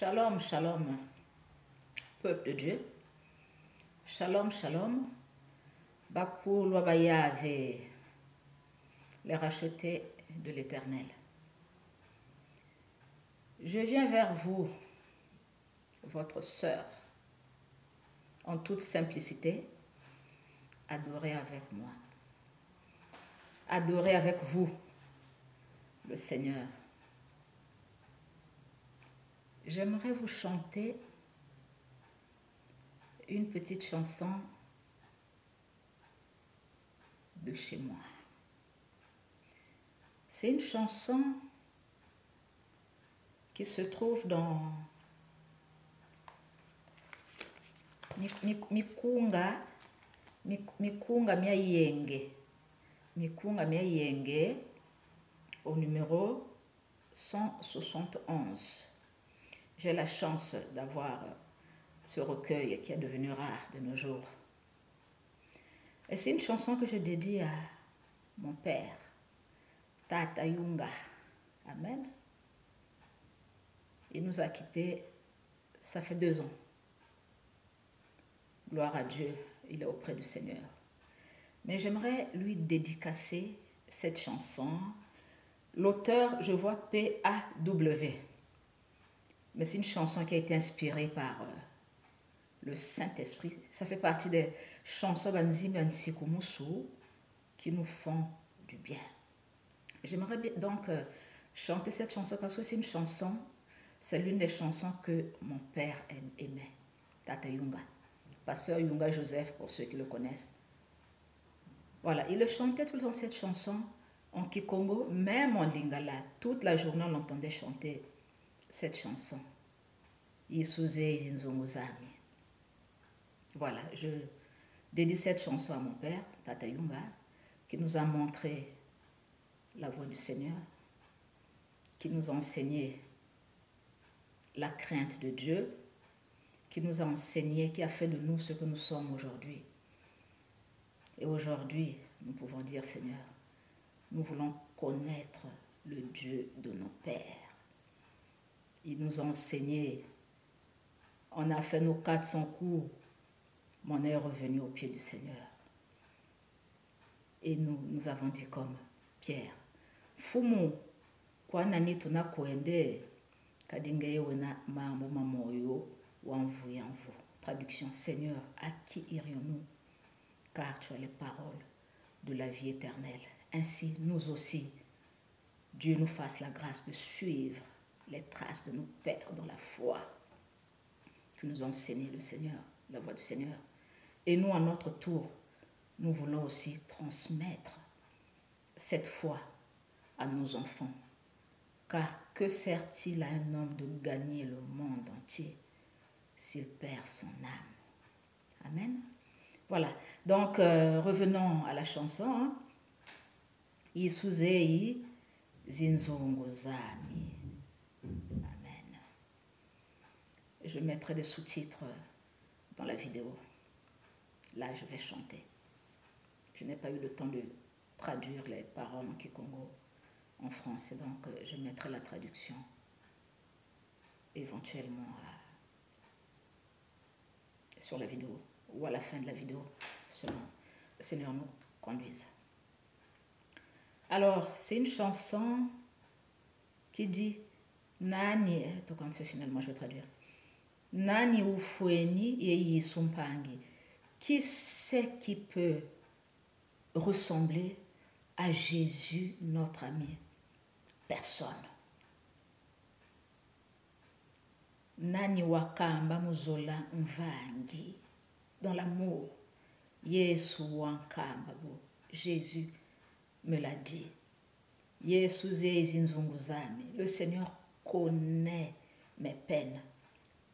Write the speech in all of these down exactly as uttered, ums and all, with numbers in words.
Shalom, shalom, peuple de Dieu. Shalom, shalom. Bakulwa ba Yahvé, les rachetés de l'Éternel. Je viens vers vous, votre sœur, en toute simplicité, adorez avec moi. Adorez avec vous le Seigneur. J'aimerais vous chanter une petite chanson de chez moi. C'est une chanson qui se trouve dans mi-, mi-, Mikunga, mi-, Mikunga mia Yenge. Mikunga mia Yenge, au numéro cent soixante et onze. J'ai la chance d'avoir ce recueil qui est devenu rare de nos jours. Et c'est une chanson que je dédie à mon père, Tata Yunga. Amen. Il nous a quittés, ça fait deux ans. Gloire à Dieu, il est auprès du Seigneur. Mais j'aimerais lui dédicacer cette chanson. L'auteur, je vois P A W. Mais c'est une chanson qui a été inspirée par, euh, le Saint-Esprit. Ça fait partie des chansons banzimba nsikumusu qui nous font du bien. J'aimerais bien donc, euh, chanter cette chanson parce que c'est une chanson, c'est l'une des chansons que mon père aime-, aimait. Tata Yunga. Pasteur Yunga Joseph, pour ceux qui le connaissent. Voilà, il chantait tout le temps cette chanson en kikongo, même en lingala. Toute la journée, on l'entendait chanter cette chanson. Yesu zeyi zinzungu zami. Voilà, je dédie cette chanson à mon père, Tata Yunga, qui nous a montré la voie du Seigneur, qui nous a enseigné la crainte de Dieu, qui nous a enseigné, qui a fait de nous ce que nous sommes aujourd'hui. Et aujourd'hui, nous pouvons dire, Seigneur, nous voulons connaître le Dieu de nos pères. Il nous a enseigné, on a fait nos quatre cents coups, mais on est revenu aux pieds du Seigneur. Et nous, nous avons dit comme Pierre, Mfumu, kwa nani tuna kwenda, kadi ngeye wena mambu ma moyo wa mvu ya mvu. Traduction, Seigneur, à qui irions-nous ? Car tu as les paroles de la vie éternelle. Ainsi, nous aussi, Dieu nous fasse la grâce de suivre les traces de nos pères dans la foi que nous a enseigné le Seigneur, la voie du Seigneur. Et nous, à notre tour, nous voulons aussi transmettre cette foi à nos enfants. Car que sert-il à un homme de gagner le monde entier s'il perd son âme ? Amen. Voilà. Donc, euh, revenons à la chanson, hein. Yesu zeyi zinzungu zami. Amen. Je mettrai des sous-titres dans la vidéo. Là, je vais chanter. Je n'ai pas eu le temps de traduire les paroles en kikongo en français, donc, euh, je mettrai la traduction éventuellement à, sur la vidéo ou à la fin de la vidéo, selon le Seigneur nous conduise. Alors, c'est une chanson qui dit, nani, eh, to, quand c'est finalement, je vais traduire. Nani ufweni ye Yesu mpangi ? Qui c'est qui peut ressembler à Jésus, notre ami ? Personne. Nani wakamba mu zola mvangi ? Dans l'amour, Yesu wankamba bo. Jésus me l'a dit. Yesu zeyi zinzungu zami. Le Seigneur connaît mes peines.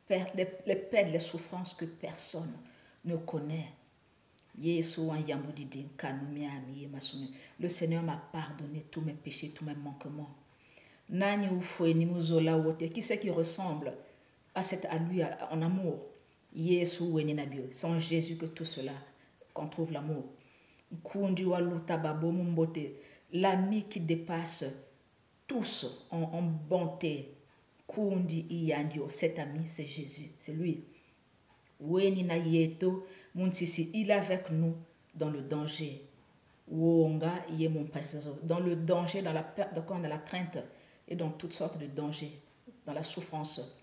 Per-, les, les peines, les souffrances que personne ne connaît. Yesu wayambudidi nkanu miami ye masumu. Le Seigneur m'a pardonné tous mes péchés, tous mes manquements. Nani ufweni mu zola wote ? Qui c'est qui ressemble à cet, à lui, à, en amour ? Yesu weni na bio. C'est en Jésus que tout cela, qu'on trouve l'amour. Nkundi waluta babo mu mbote. L'ami qui dépasse tous en, en bonté. Ku-, Kundi i yandi yo, cet ami, c'est Jésus, c'est lui. Weni na yeto mu nsisi, il est avec nous dans le danger. Wonga ye mu mpasi zazo. Dans le danger, dans la peur, dans quoi, dans la crainte et dans toutes sortes de dangers, dans la souffrance.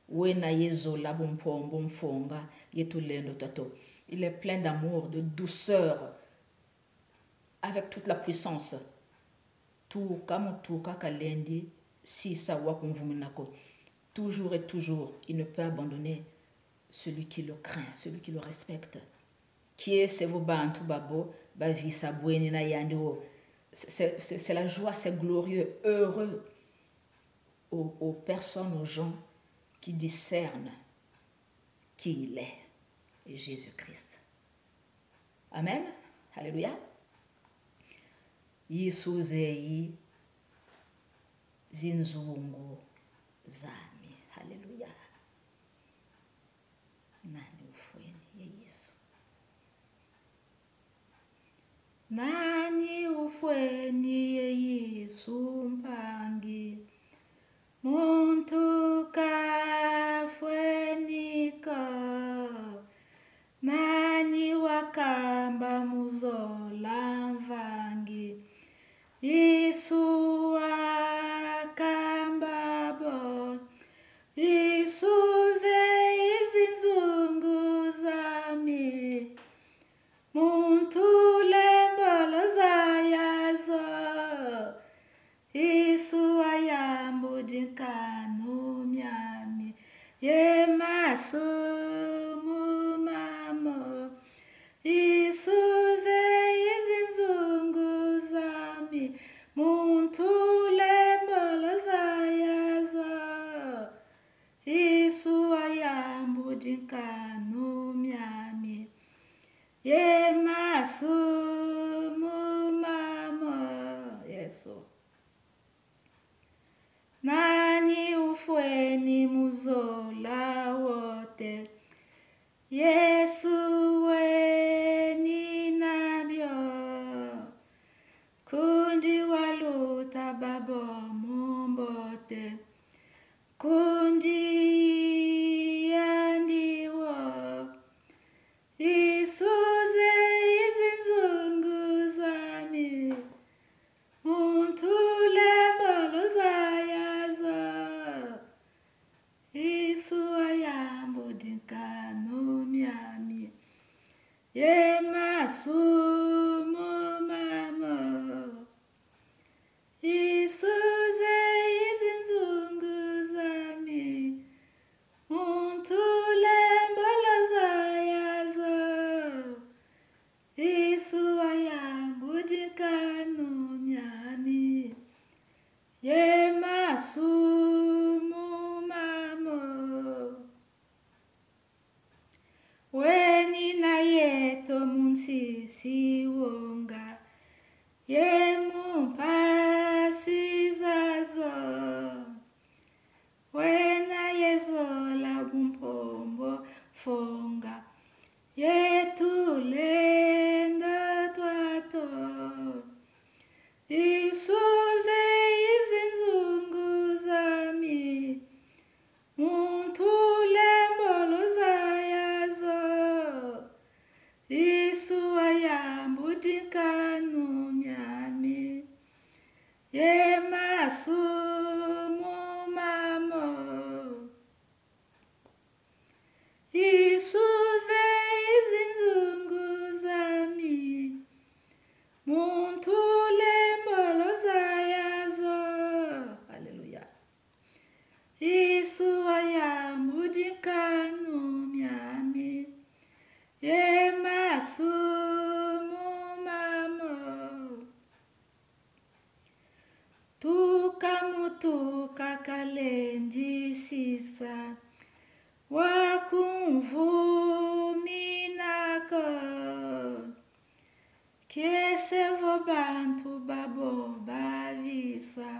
Wena ye zola, bumpombo, mfonga, ye tulendo twato. Il est plein d'amour, de douceur, avec toute la puissance. Tuka mu tuka, kalendi sisa wa kumvumina ko. Toujours et toujours, il ne peut abandonner celui qui le craint, celui qui le respecte. Kiese vo bantu babo bavisa bweni na yandi wo. C'est, c'est, c'est la joie, c'est glorieux, heureux aux, aux personnes, aux gens qui discernent qui il est, Jésus-Christ. Amen. Alléluia. Yesu zeyi zinzungu zami. Alléluia. Nani ufweni ye Yesu? Nani ufweni ye Yesu mpangi? Muntu kafweni ko. Nani wakamba mu zola mvangi? Yesu wakamba bo. Yesu zeyi zinzungu zami. Muntu lembolo zaya zo. Yesu ayambudi nkanu miami ye masumu mamo. Yesu zeyi zinzungu zami. Muntu lembolo zaya zo. Yesu ayambudi nkanu miami ye masumu mamo. Yesu. Nani ufweni mu zola wo te? Yesu weni na bio. Kundi waluta babo mu mbote. Kundi yandi wo. Yesu zeyi zinzungu zami. Muntu lembolo zaya zo. Yesu ayambudi nkanu miami ye masumu mamo. Yesu zeyi zinzungu zami. Muntu lembolo zaya zo. Yesu ayambudi nkanu miami ye masumu mamo. Weni na yeto mu nsisi, wonga ye mu mpasi zazo. Wena ye zola, bumpombo, mfonga ye tulendo twato. Yesu zeyi zinzungu zami. Muntu lembolo zaya zo. Yesu ayambudi nkanu miami ye masumu mamo. Yesu zeyi zinzungu zami. Muntu lembolo zaya zo. Alléluia. Yesu ayambudi nkanu miami ye masumu mamo. Tuka mu tuka kalendi sisa wa kumvumina ko. Kiese vo bantu babo bavisa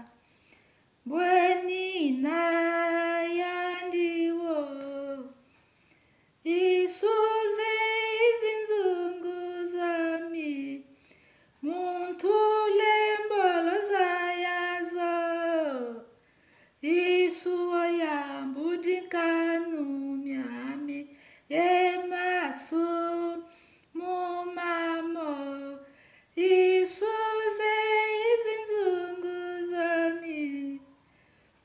bweni na yandi wo. Yesu zeyi zinzungu zami. Muntu lembolo zaya zo. Yesu yambudi nkanu miami, ye masu mu mamo, isuze i zinzungu zami,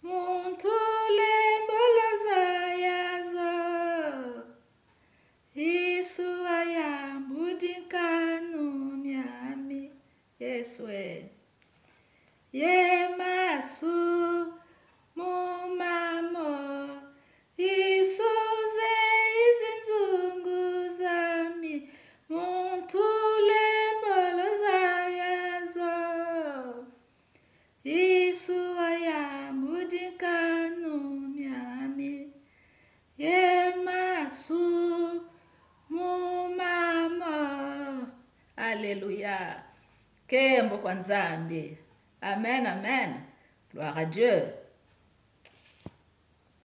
muntu lembolo zayazo. Yesu ayambudi nkanu miami. Yesu e. Ye masu mu mamo, isuze i zinzungu zami, muntu lembolo zayazo. Yesu ayambudi nkanu miami, ye masu mu mamo. Alléluia. Nkembo kwa Nzambi. Amen, amen. Gloire à Dieu.